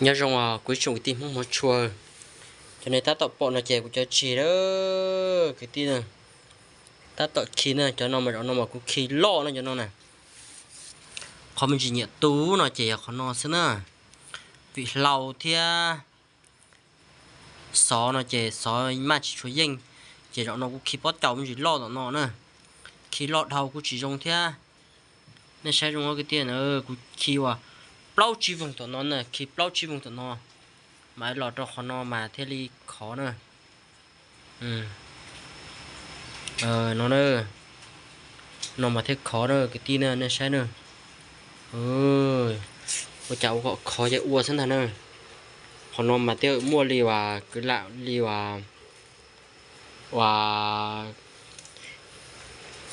Nyob zoo os kuv ib tsoom kwv tij Hmoob hmov tshua, cov nej tab tom pom no ces kuv cov tsig lawm kwv tij na. Tab tom khi na, cov no mas zaum no mas kuv khi loj na cov no na. Qhov me ntsis nyiam tu no ces yog qhov no xwb na, vim hlau thiab xov no ces xov maj tsis tshua yeej, ces zaum no kuv khi pob caus me ntsis loj tom no na. Khi loj dhau kuj tsis zoo thiab. Nej saib zoo kwv tij na, kuv khi uas plaub tsib voog tom no na, khi plaub tsib voog tom no, mas los rau qhov no mas thiaj li khov na. No na, no mas thiaj khov na kwv tij na, nej saib na. Ua cas ua kom khov ces ua xwb ntag na. Qhov no mas twb muaj li uas kwv lam li uas, uas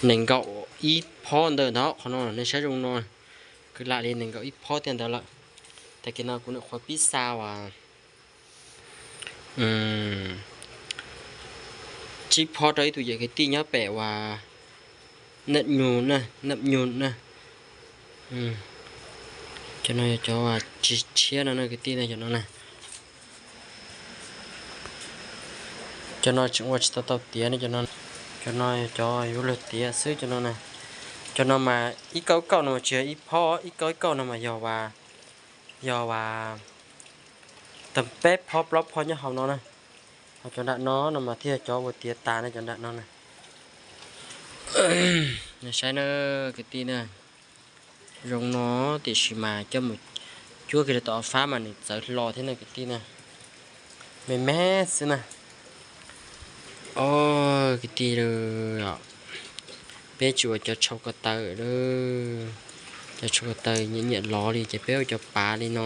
nees nkaum ib phob ntawm ntawd qhov no, nej saib zoo no, kwv lam li nees nkaum ib phob tiag ntawd lawm. Tag kis no kuv nyuam qhuav pib xa uas tsib phob rau ib tug yawm kwv tij nyob pem uas Nam Nyug na, Nam Nyug na. Cov no yog cov tsis tshiab no na kwv tij na, cov no na. Cov no tseem ua tsis tau tau tiav ne, cov no, cov no yog cov yuav luag tiav xwb cov no na. Cov no mas ib kauj ib kauj no mas tsis yog ib phob, ib kauj ib kauj no mas yog uas, yog uas tag peb phob plaub phob nyob hauv no na. Ho cov nram no no mas thiaj yog cov ua tiav tas na, cov nram no na. Nej saib na kwv tij na, zoo no tiam sis mas coj mus cuab kiag rau tom fab mas nws txawv hlo thiab na kwv tij na. Me me xwb na. Os kwv tij, peb tsis ua cov tshau ko taw, cov tshau ko taw nyiam nyiam lov li ces peb ua cov pav li no.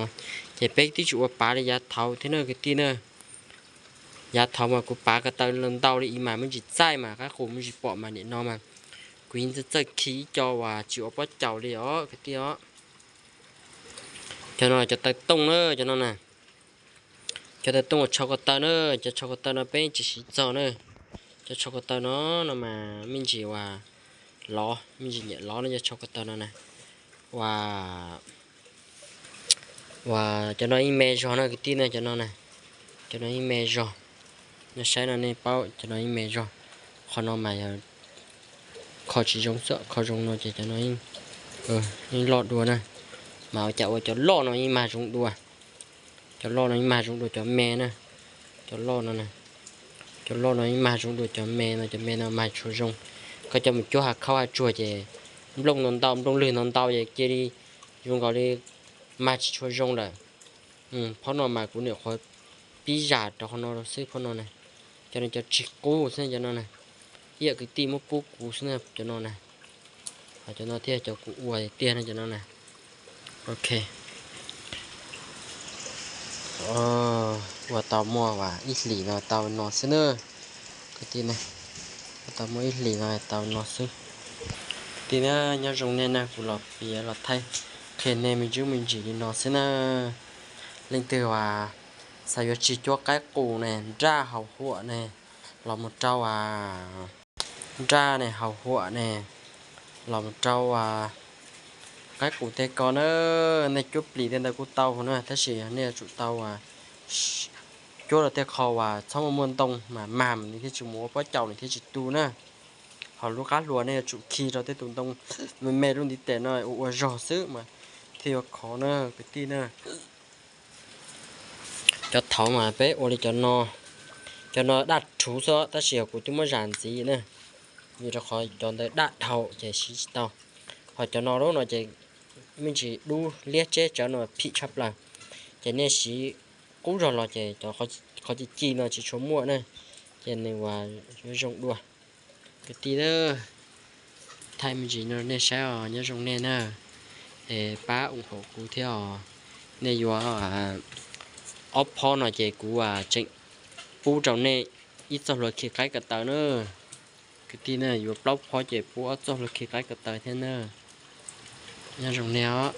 Ces peb twb tsis ua pav li yav thaud thiab na kwv tij na. Yav thaud mas kuv pav ko taw ntau li ib mas me ntsis txaij mas qab qus me ntsis pom mas nim no mas kuv yeej txawj txawj khi ib co uas tsis ua pob caus li os kwv tij os. Cov no cov taw tooj na, cov no na. Cov taw tooj uas tshau ko taw na, cov tshau ko taw no peb tsis siv txog na. Cov tshau ko taw no, no mas me ntsis uas lov, me ntsis nyiam lov no cov tshau ko taw no na. Uas, uas cov no yeej me zog na kwv tij na, cov no na. Cov no yeej me zog. Nej saib no nej paub cov no yeej me zog. Qhov no mas yog kho tsis zoo xwb, kho zoo no ces cov no yeej loj dua na. Mas ua cas ua cov loj no yeej mag zoo dua. Cov loj no yeej mag zoo dua cov me na. Cov loj no, cov loj no yeej mag zoo dua cov me no, cov me no mag tshua zoo. Koj coj mus cuab hav khaub hav tsuag ces nplooj no ntau, nplooj lwg no ntau ces cia li zoo nkaus li mag tsis tshua zoo lawm. Phob no mas kuv nyuam qhuav pib zam rau qhov no xwb, phob no na. Cov no cov tsig qub xwb cov no na. Ib yam kwv tij muab pub kuv xwb na cov no na. Ho cov no thiaj cov kuv ua tiag na cov no na. Ok. Ua tau muaj ib hlis no tau no xwb na. Kwv tij, ua tau muaj ib hlis no tau no xwb. Kwv tij na, nyob zoo nej na, kuv los piav los thaij qhia nej me ntsis me ntsis li no xwb na. Leej twg uas xav yuav tsig cuab qaib qus ne, nraj haus huam ne, los mus rau nraj ne, haus huam ne, los mus rau qaib qus tej ko na. Nej cuab plis tej ntawd kuj tau na, tab sis nej yuav tsum tau cuab rau tej qho uas txhob muaj muaj ntoo mas mag mas nws thiaj tsis mus ua pob caus nws thiaj tsis tu na. Ho lub qab hluas nej yuav tsum khi rau tej tus ntoo me me lub ntiv tes no ua ua zog xwb mas thiaj yuav khov na kwv tij na. Cov thaud mas peb ua li cov no, cov no daj rhuv xwb tab sis kuv twb muab zam ntxiv na, vim rau qhov cov ntawd daj dhau ces siv tsis tau. Ho cov no lub no ces me ntsis dub liab tseb tsawv no phim tshaj plaws, ces nej siv qub zog los ces cov qhov ci ci no tsis tshua muaj na, ces nws uas yuav zoo dua. Kwv tij, thaij me ntsis no nej saib os, nyob zoo nej na, es pab ủng hộ kuv thiab os. Nej yuav ob phob no ces kuv tseem pub rau nej ib txoj hlua khi qaib ko taw na. Kwv tij na, yuav plaub phob ces pub ob txoj hlua khi qaib ko taw thiab na. Nyob zoo nej os.